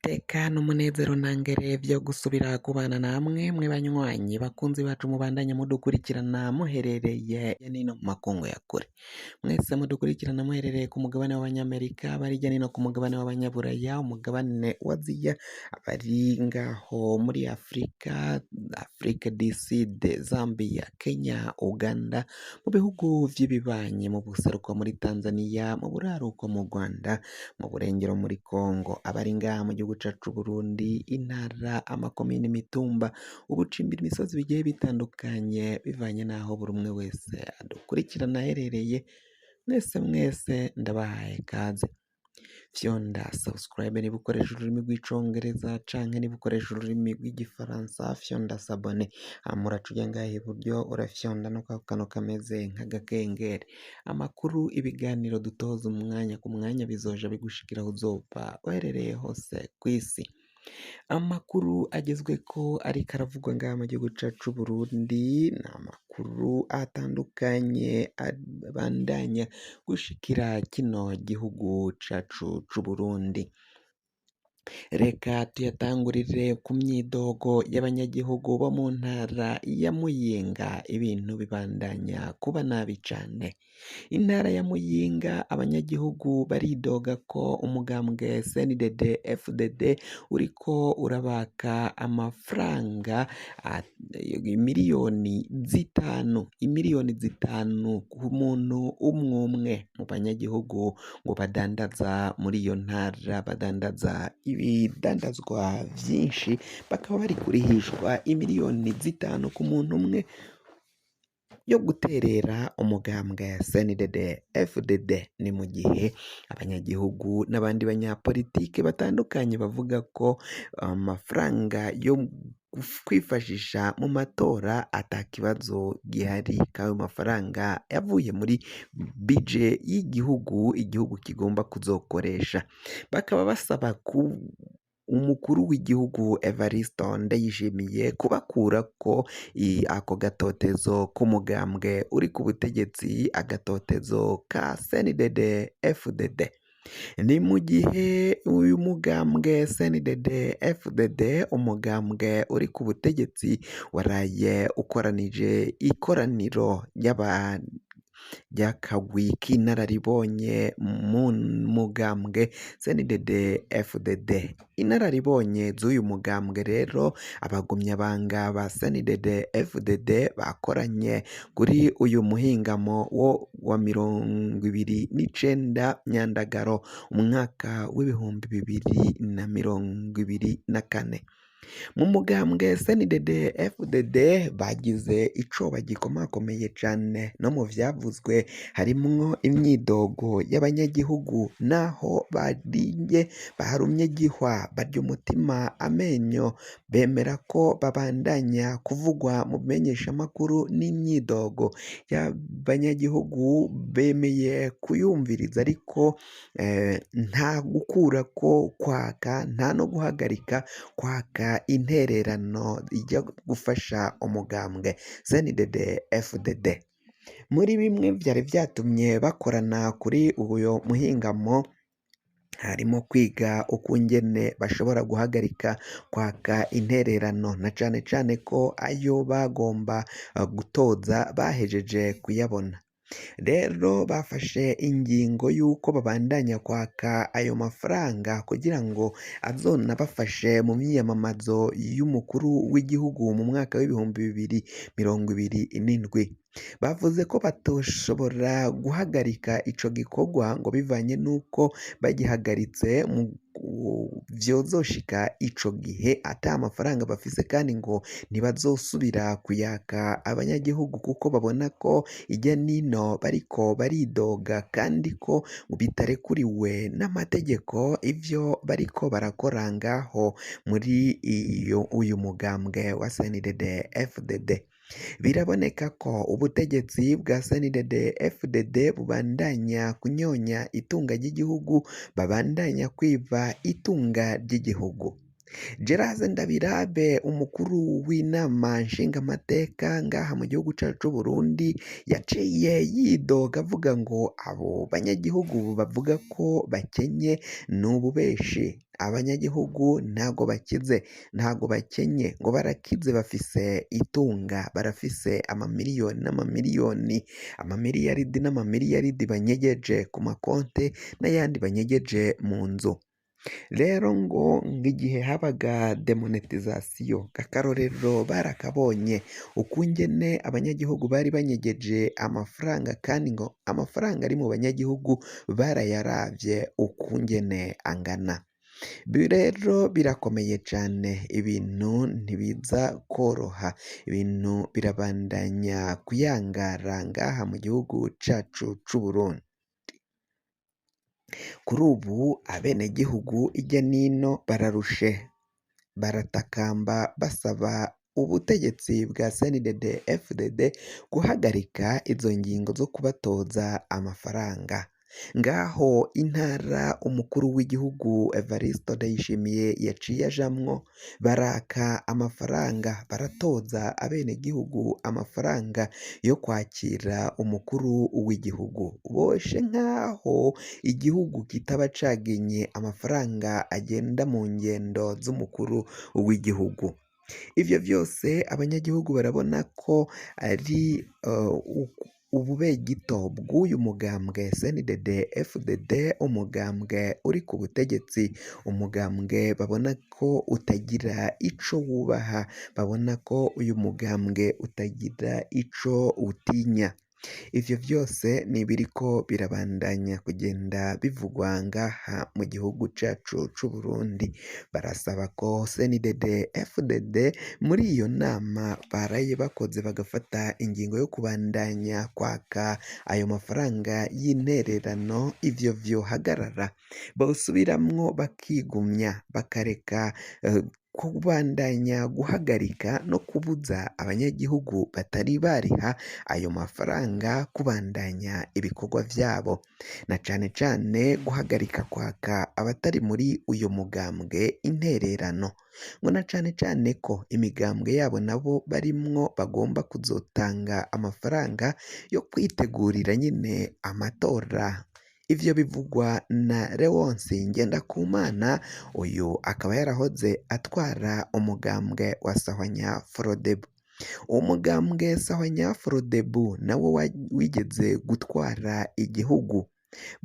N'iteka n'umunezero ntangere vyo gusubira kubana namwe mwe banywanyi bakunzi bacu mubandanya mudukurikirana muherereye hirya nino mu makungu ya kure. Mwese mudukurikirana muherereye ku mugabane w'abanyamerika, abari hirya nino ku mugabane w'abanyaburaya, umugabane wa Aziya, abari ngaho muri Afrika, Afrique du Sud, Zambia, Kenya, Uganda, mu bihugu vy'ibibanyi, mu buseruko muri Tanzania, mu buraruko mu Rwanda, mu burengero muri Congo, abari ngaha mu gihugu cacu c'Uburundi, intara, amakomine, imitumba, ubucimbira imisozi bigiye bitandukanye bivanye n'aho buri umwe wese adukurikirana aherereye, mwese mwese ndabahaye kaze. Fyonda subscribe niba ukoresha ururimi rw'icongereza canke niba ukoresha ururimi rw'igifaransa fyonda s'abonner, hama uraca uja ngaha iburyo urafyonda no kwako kantu kameze nk'agakengeri. Amakuru, ibiganiro dutoza umwanya ku mwanya bizoja bigushikira aho uzoba uherereye hose kw'isi. Amakuru agezweko ariko aravugwa ngaha mu gihugu cacu c'Uburundi ni amakuru atandukanye abandanya gushikira kino gihugu cacu c'Uburundi. Reka tuyatangurire ku myidogo y'abanyagihugu bo mu ntara ya Muyinga, ibintu bibandanya kuba nabi cane. Intara ya Muyinga abanyagihugu baridoga ko umugambwe CNDD FDD uriko urabaka amafaranga miliyoni zitanu, imiliyoni zitanu ku muntu umwe umwe mu banyagihugu ngo badandaza muri iyo ntara, badandaza ibidandazwa vyinshi, bakaba bari kurihishwa imiliyoni zitanu ku muntu umwe yo guterera umugambwe CNDD FDD. Ni mu gihe abanyagihugu n'abandi banyapolitike batandukanye bavuga ko amafaranga yo kwifashisha mu matora ata kibazo gihari, k'ayo mafaranga yavuye muri bije y'igihugu, igihugu kigomba kuzokoresha. Bakaba basaba ku umukuru w'igihugu Evariste Ndayishimiye kubakurako ako gatotezo k'umugambwe uri ku butegetsi, agatotezo ka CNDD FDD. Ni mu gihe uyu mugambwe CNDD FDD, umugambwe uri ku butegetsi, waraye ukoranije ikoraniro ry'akagwi k'inararibonye mu mugambwe CNDD FDD. Inararibonye z'uyu mugambwe rero, abagumyabanga ba CNDD FDD bakoranye kuri uyu muhingamo wo wa 29 Nyandagaro umwaka w'2024. Mu mugambwe CNDD FDD bagize icoba gikomakomeye cane, no mu vyavuzwe harimwo imyidogo y'abanyagihugu, naho bariye barumye gihwa barya umutima amenyo, bemera ko babandanya kuvugwa mu bimenyeshamakuru n'imyidogo y'abanyagihugu bemeye kuyumviriza, ariko nta gukurako kwaka, nta no guhagarika kwaka intererano ijya gufasha umugambwe CNDD FDD. Muri bimwe vyari vyatumye bakorana kuri uyo muhingamo harimo kwiga ukungene bashobora guhagarika kwaka intererano, na cane cane ko ayo bagomba gutoza bahejeje kuyabona. Rero bafashe ingingo y'uko babandanya kwaka ayo mafaranga kugira ngo azonabafashe mu myiyamamazo y'umukuru w'igihugu mu mwaka w'2027. Bavuze ko batoshobora guhagarika ico gikorwa ngo bivanye n'uko bagihagaritse vyozoshika ico gihe ata mafaranga bafise, kandi ngo ntibazosubira kuyaka abanyagihugu kuko babona ko irya nino bariko baridoga, kandi ko bitarekuriwe n'amategeko ivyo bariko barakora ngaho muri iyo uyu mugambwe wa CNDD FDD. Biraboneka ko ubutegetsi bwa CNDD FDD bubandanya kunyonya itunga ry'igihugu, babandanya kwiba itunga ry'igihugu. Gerase Ndabirabe, umukuru w'inama nshingamateka ngaha mu gihugu cacu c'Uburundi, yaciye yidoga avuga ngo abo banyagihugu bavuga ko bakenye ni ububeshi. Abanyagihugu ntago bakize, ntago bakenye, ngo barakize, bafise itunga, barafise amamiliyoni n'amamiliyoni, amamiliyaridi n'amamiliyaridi banyegeje ku makonte n'ayandi banyegeje mu nzu. Rero ngo nk'igihe habaga demonetisation, akarorero barakabonye ukungene abanyagihugu bari banyegeje amafaranga, kandi ngo amafaranga ari mu banyagihugu barayaravye ukungene angana. Rero birakomeye cane, ibintu ntibiza koroha, ibintu birabandanya kuyangara ngaha mu gihugu cacu c'Uburundi. Kuri ubu abenegihugu irya nino bararushe, baratakamba basaba ubutegetsi bwa CNDD FDD guhagarika izo ngingo zo kubatoza amafaranga. Ngaho intara umukuru w'igihugu Evariste Ndayishimiye yaciye ajamwo, baraka amafaranga, baratoza abenegihugu amafaranga yo kwakira umukuru w'igihugu. Boshe nk'aho igihugu kitaba cagenye amafaranga agenda mu ngendo z'umukuru w'igihugu. Ivyo vyose abanyagihugu barabona ko ari ububegito bw'uyu mugambwe CNDD FDD, umugambwe uri ku butegetsi, umugambwe babona ko utagira ico wubaha, babona ko uyu mugambwe utagira ico utinya. Ivyo vyose ni ibiriko birabandanya kugenda bivugwa ngaha mu gihugu cacu c'Uburundi. Barasaba ko CNDD FDD muri iyo nama baraye bakoze bagafata ingingo yo kubandanya kwaka ayo mafaranga y'intererano, ivyo vyohagarara, bosubiramwo bakigumya bakareka kubandanya guhagarika no kubuza abanyagihugu batari bariha ayo mafaranga kubandanya ibikorwa vyabo, na cane cane guhagarika kwaka abatari muri uyu mugambwe intererano, ngo na cane cane ko imigambwe yabo nabo barimwo bagomba kuzotanga amafaranga yo kwitegurira nyene amatora. Ivyo bivugwa na Leonce Ngendakumana, uyu akaba yarahoze atwara umugambwe wa Sahwanya Frodebu. Umugambwe Sahwanya Frodebu nawo wigeze gutwara igihugu.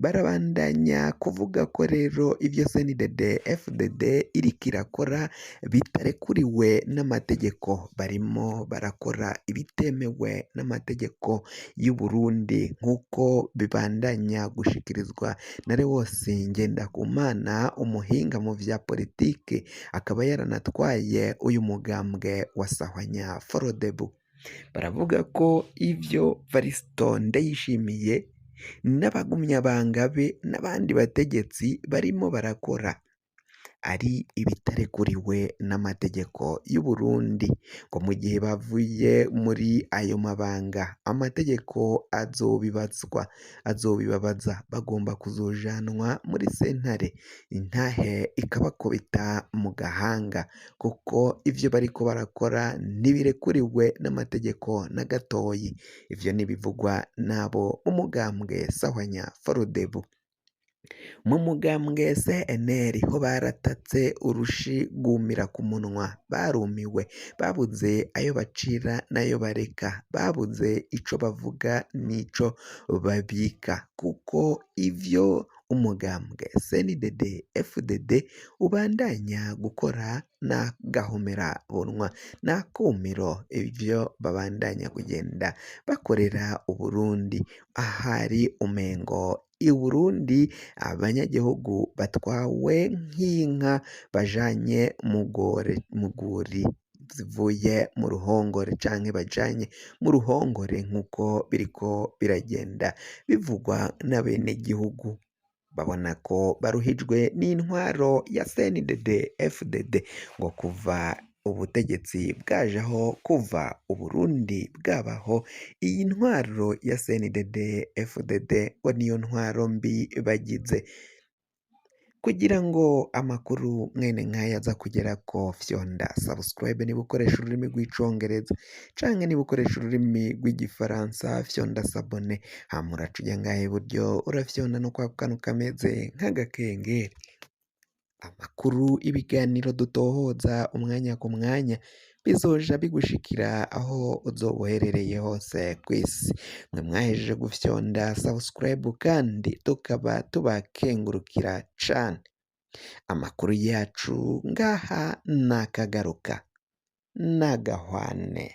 Barabandanya kuvuga ko rero ivyo CNDD FDD iriko irakora bitarekuriwe n'amategeko, barimo barakora ibitemewe n'amategeko y'u Burundi nk'uko bibandanya gushikirizwa na Leonce Ngendakumana, umuhinga mu vya politike, akaba yaranatwaye uyu mugambwe wa Sahwanya Frodebu. Baravuga ko ivyo Varisito Ndayishimiye n'abagumyabanga be n'abandi bategetsi barimo barakora ari ibitarekuriwe n'amategeko y'u Burundi, ngo mu gihe bavuye muri ayo mabanga amategeko azobibazwa, azobibabaza, bagomba kuzojanwa muri sentare, intahe ikabakubita mu gahanga, kuko ivyo bariko barakora ntibirekuriwe n'amategeko na gatoyi. Ivyo n'ibivugwa n'abo mu mugambwe Sahwanya Frodebu. Mu mugambwe CNL ho baratatse urushi rwumira ku munwa, barumiwe, babuze ayo bacira n'ayo bareka, babuze ico bavuga n'ico babika, kuko ivyo umugambwe CNDD FDD ubandanya gukora n'agahomerabunwa n'akumiro, ivyo babandanya kugenda bakorera Uburundi, ahari umengo i Burundi abanyagihugu batwawe nk'inka bajanye mu rwuri zivuye mu ruhongore canke bajanye mu ruhongore nk'uko biriko biragenda bivugwa n'abenegihugu. Babona ko baruhijwe n'intwaro ya CNDD FDD, ngo kuva ubutegetsi bwajaho, kuva Uburundi bwabaho, iyi ntwaro ya CNDD FDD ngo niyo ntwaro mbi bagize. Kugira ngo amakuru mwene nk'aya aza kugerako, fyonda subscribe niba ukoresha ururimi rw'icongereza, canke niba ukoresha ururimi rw'igifaransa fyonda s'abonner, hama uraca uja ngaha iburyo urafyonda no kwa kantu kameze nk'agakengeri. Amakuru, ibiganiro dutohoza umwanya ku mwanya bizoja bigushikira aho uzoba uherereye hose kw'isi. Mwe mwahejeje gufyonda subscribe kandi tukaba tubakengurukira cane. Amakuru yacu ngaha nakagaruka nagahwane.